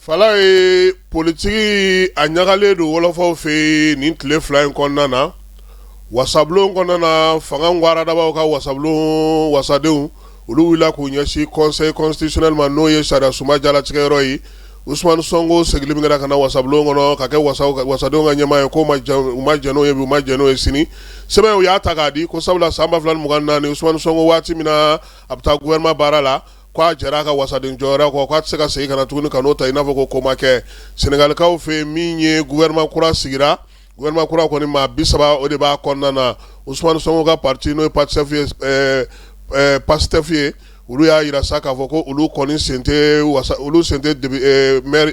Falaye, politiki a ɲagalen don wɔlɔfɔw fɛ yen nin tile 2 in kɔnɔna na. Wasabulon kɔnɔna na, fanga gwaradabaw ka wasabulon wasadenw, olu wulila k'u ɲɛsin conseil constitutionnel ma, n'o ye sariya sunba jalatigɛyɔrɔ ye. Usumani Sonko seginni min kɛra ka na wasabulon kɔnɔ ka kɛ wasadenw ka ɲɛmaa ye, ko u ma jɛn n'o ye bi, u ma jɛn n'o ye sini. Sɛbɛn u y'a ta k'a di ko sabula san 2024, Usumani Sonko, waati min na a bɛ taa gouvernement baara la, ko a jɛra a ka wasaden jɔyɔrɔ kɔ, k'a tɛ se ka segin ka na tuguni ka n'o ta i n'a fɔ ko ko ma kɛ. Senegalikaw fɛ yen, min ye gouvernement kura sigira, gouvernement kura kɔni, maa 30 o de b'a kɔnɔna na. Usumani Sonko ka parti, n'o ye Pastef ye, Pastef ye, olu y'a jira sa k'a fɔ ko olu kɔni sen tɛ wasa, olu sen tɛ maire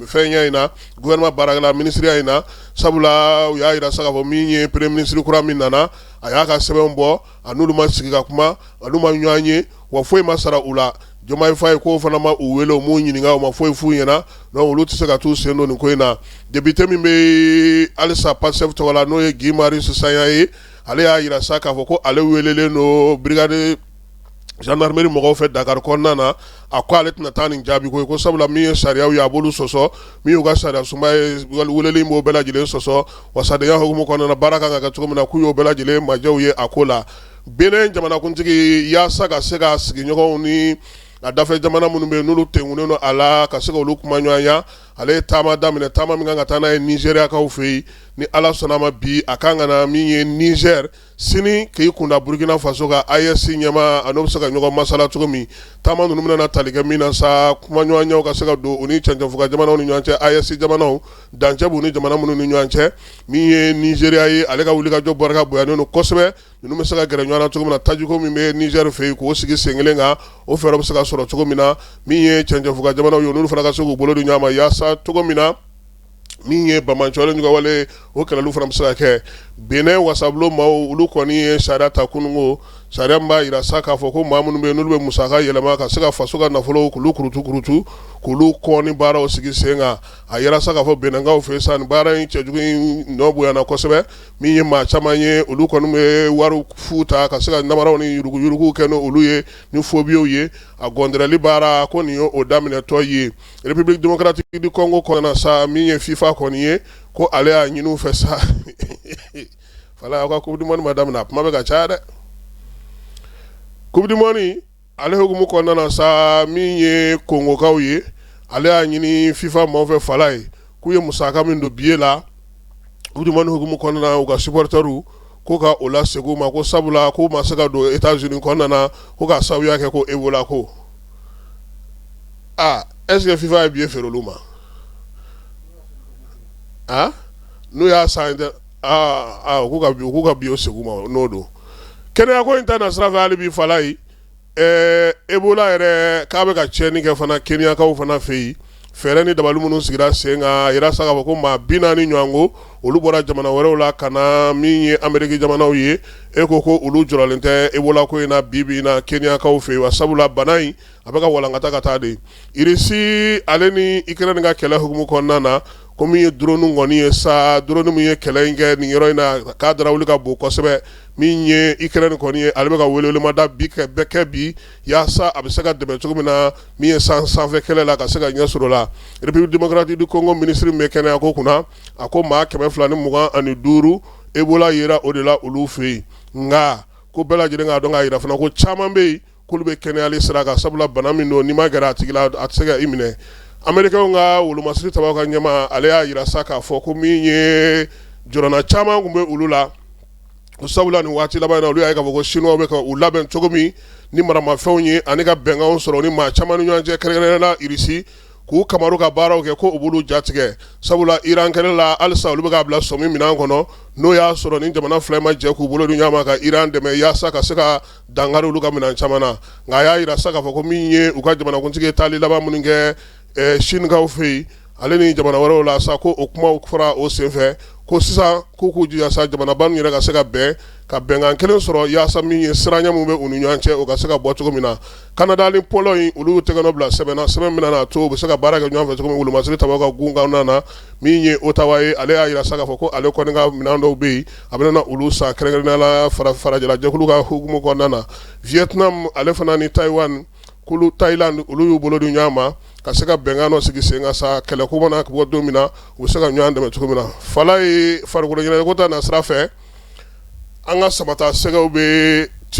fɛnya in na, gouvernement baarakɛla minisiriya in na, sabula u y'a jira sa k'a fɔ min ye premier ministre kura min nana, a y'a ka sɛbɛnw bɔ, a n'olu ma sigi ka kuma, a n'u ma ɲɔgɔn ye, wa foyi ma sara u la. Diomaye Faye k'o fana ma u wele, u m'u ɲininka, u ma foyi f'u ɲɛna. Donc olu tɛ se ka t'u sen don nin ko in na. Député min bɛ halisa Pastef tɔgɔ la, n'o ye Guy Marius Sagna ye, ale y'a jira sa k'a fɔ ko ale welelen don brigade gendarmerie mɔgɔw fɛ Dakar kɔnɔna na. A ko ale tɛna taa nin jaabi ko ye, ko sabula min ye sariyaw ye, a b'olu sɔsɔ, min y'u ka sariya sunba ye, weleli b'o bɛɛ lajɛlen sɔsɔ. Wasadenya hukumu kɔnɔna na, baara kan ka kɛ cogo min na, k'u y'o bɛɛ lajɛlen majɛw ye a ko la. Benin jamanakuntigi, yaasa ka se ka sigiɲɔgɔnw ni a dafɛ jamana minnu bɛ yen, n'olu tenkunnen don a la, ka se ka olu kuma ɲɔgɔnya, ale ye taama daminɛ, taama min kan ka taa n'a ye Nizeriyakaw fɛ yen. Ni Ala sɔnna ma, bi a kan ka na min ye Nizɛri, sini k'i kunda Burukina Faso ka AES ɲɛmaa, a n'o bɛ se ka ɲɔgɔn masala cogo min. Taama ninnu bɛna tali kɛ min na sa, kuma ɲɔgɔnyaw ka se ka don u ni cɛncɛnfuga jamanaw ni ɲɔgɔn cɛ, AES jamanaw, dancɛ b'u ni jamana minnu ni ɲɔgɔn cɛ. Min ye Nizeriya ye, ale ka wulikajɔ barika bonyanen don kosɛbɛ. Ninnu bɛ se ka gɛrɛ ɲɔgɔn na cogo min na, tajiko min bɛ Nizɛri fɛ yen, k'o sigi sen kelen kan, o fɛɛrɛ bɛ se ka sɔrɔ cogo min na. Min ye cɛncɛnfuga jamanaw ye, olu fana ka se k'u bolo di ɲɔgɔn ma, yaasa cogo min na min ye banbaanciwale juguwale, o kɛlɛliw fana bɛ se ka kɛ. Benin wasabulon maaw, olu kɔni ye sariya ta kununko, sariya min b'a jira sa k'a fɔ ko maa minnu bɛ yen, n'olu bɛ musaka yɛlɛma ka se ka faso ka nafolo k'olu kurutu kurutu, k'olu kɔni baaraw sigi sen kan. A yira sa k'a fɔ Beninkaw fɛ sa, nin baara in cɛjugu in nɔ bonyana kosɛbɛ. Min ye maa caman ye, olu kɔni bɛ wari fu ta ka se ka namaraw ni yuruguyuruguw kɛ n'olu ye ni faux billets ye. A gɔndɛrɛli baara ko nin ye o daminɛtɔ ye. République démocratique du Congo kɔnɔna sa, min ye FIFA kɔni ye, ko ale y'a ɲini u fɛ sa. Fala, aw ka Coupe du monde ma daminɛ, a kuma bɛ ka caya dɛ. Coupe du monde ale hukumu kɔnɔna na sa, min ye Kongokaw ye, ale y'a ɲini FIFA maaw fɛ, fala ye, k'u ye musaka min don billet la Coupe du monde hukumu kɔnɔna na, u ka supporters ko ka o lasegin u ma, ko sabula k'u ma se ka don États-Unis kɔnɔna na, ko k'a sababuya kɛ ko Ebola ko. Aa, est ce que FIFA ye billet feere olu ma? Aa, n'u y'a san tɛ. Aa aa, u k'u ka billet segin u ma. N'o don, kɛnɛya ko in ta na sira fɛ hali bi, fala ye, Ebola yɛrɛ k'a bɛ ka tiɲɛni kɛ fana Kenyakaw fana fɛ yen. Fɛɛrɛ ni dabali minnu sigira sen kan, a yira sa k'a fɔ ko maa 40 ɲɔgɔn ko olu bɔra jamana wɛrɛw la ka na, min ye Ameriki jamanaw ye, e ko olu jɔrɔlen tɛ Ebola ko in na bi bi in na Kenyakaw fɛ yen, wa sabula bana in a bɛ ka walankata ka taa de. Irisi ale ni Ukraine ka kɛlɛ hukumu kɔnɔna na, ko min ye drone kɔni ye sa, drone min ye kɛlɛ in kɛ nin yɔrɔ in na, k'a darawuli ka bon kosɛbɛ. Min ye Ukraine kɔni ye, ale bɛ ka welewelemada bi kɛ bɛɛ kɛ bi, yaasa a bɛ se ka dɛmɛ cogo min na, min ye san sanfɛ kɛlɛ la, ka se ka ɲɛ sɔrɔ la. République démocratique du Congo ministre min bɛ kɛnɛya ko kunna, a ko maa 225 Ebola yera o de la olu fɛ yen. Nka ko bɛɛ lajɛlen k'a dɔn k'a jira fana ko caman bɛ yen k'olu bɛ kɛnɛyali sira kan, sabula bana min don, n'i ma gɛrɛ a tigi la, a tɛ se ka i minɛ. Américain ka wolomasiri tabaw ka ɲɛmaa, ale y'a jira sa k'a fɔ ko min ye jɔrɔna caman tun bɛ olu la, ko sabula nin waati laban in na, olu y'a ye k'a fɔ ko Chinois bɛ ka u labɛn cogo min ni maramafɛnw ye, ani ka bɛnkanw sɔrɔ ni maa caman ni ɲɔgɔn cɛ, kɛrɛnkɛrɛnnenya la Irisi, k'u kamaru ka baaraw kɛ, ko u b'olu jatigɛ, sabula Iran kɛlɛ la, halisa olu bɛ k'a bila sɔmi minɛn kɔnɔ. N'o y'a sɔrɔ ni jamana fila ma jɛ k'u bolo di ɲɔgɔn ma ka Iran dɛmɛ yaasa ka se ka dankari olu ka minɛn caman na. Nka a y'a jira sa k'a fɔ ko min ye u ka jamanakuntigi ye taali laban minnu kɛ Sinikaw fɛ yen, ale ni jamana wɛrɛw la sa, ko o kumaw fɔra o senfɛ, ko sisan k'u k'u jija sa, jamanaba ninnu yɛrɛ ka se ka bɛn, ka bɛnkan kelen sɔrɔ, yaasa min ye siranya min bɛ u ni ɲɔgɔn cɛ, o ka se ka bɔ cogo min na. Canada ni Pologne, olu tɛgɛ nɔ bila sɛbɛn na, sɛbɛn min na to u bɛ se ka baara kɛ ɲɔgɔn fɛ cogo min wolomasiri tabaw ka gun kɔnɔna na. Min ye Ottawa ye, ale y'a jira sa k'a fɔ ko ale kɔni ka minɛn dɔw bɛ yen, a bɛna olu san, kɛrɛnkɛrɛnnenya la farajɛla jɛkulu ka hukumu kɔnɔna na. Vietnam ale fana ni Taïwan k'olu Thaïlande olu y'u bolo di ɲɔgɔn ma ka se ka bɛnkan dɔ sigi sen kan sa, kɛlɛko mana bɔ don min na, u bɛ se ka ɲɔgɔn dɛmɛ cogo min na. Falaye, farikolo ɲɛnajɛko ta na sira fɛ, an ka Samata Sɛgɛw bɛ